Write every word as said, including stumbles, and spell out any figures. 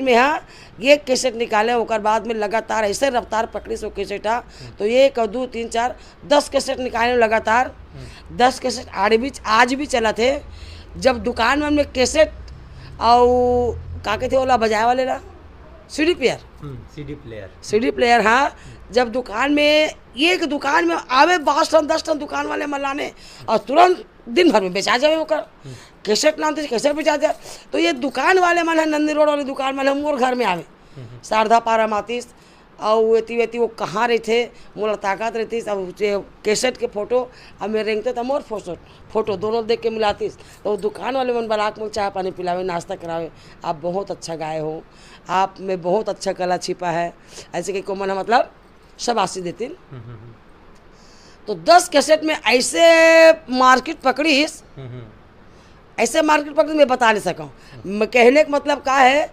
में हा एक कैसेट निकाले, ओकर बाद में लगातार ऐसे रफ्तार पकड़िस वो कैसेट हा। तो एक और दू, तीन, चार, दस कैसेट निकाले लगातार। दस कैसेट आज भी, आज भी चलत हे। जब दुकान मन में कैसेट अउ का कहिथे ओला बजाए वाले ला, CD player. CD player. CD player, हाँ। जब दुकान में, एक दुकान में आवे, पाँच ठन, दस ठन दुकान वाले मन लाने, और तुरंत दिन भर में बेचा जावे ओकर। कैसेट लानते, कैसेट बेचा जाए। तो ये दुकान वाले मन है, नंदी रोड वाले दुकान वाले, मोर घर में आवे, शारदा पारा मातिस, अउ एती वेती वो कहाँ रहिथे, मोला ताकत रहितिस। अब जे कैसेट के फोटो, अब मैं रेंगते त मोर फोटो, फोटो दोनों देख के मिलातिस। तो वो दुकान वाले मन बलाक मोला चाय पानी पिलावे, नाश्ता करावे। आप बहुत अच्छा गाए हो, आप में बहुत अच्छा कला छिपा है, ऐसे कहिके मन ह, मतलब, शाबाशी देतिन। तो दस कैसेट में ऐसे मार्केट पकड़िस, ऐसे मार्केट पकड़िस, मैं बता नहीं सकूँ। मैं कहने का मतलब का है,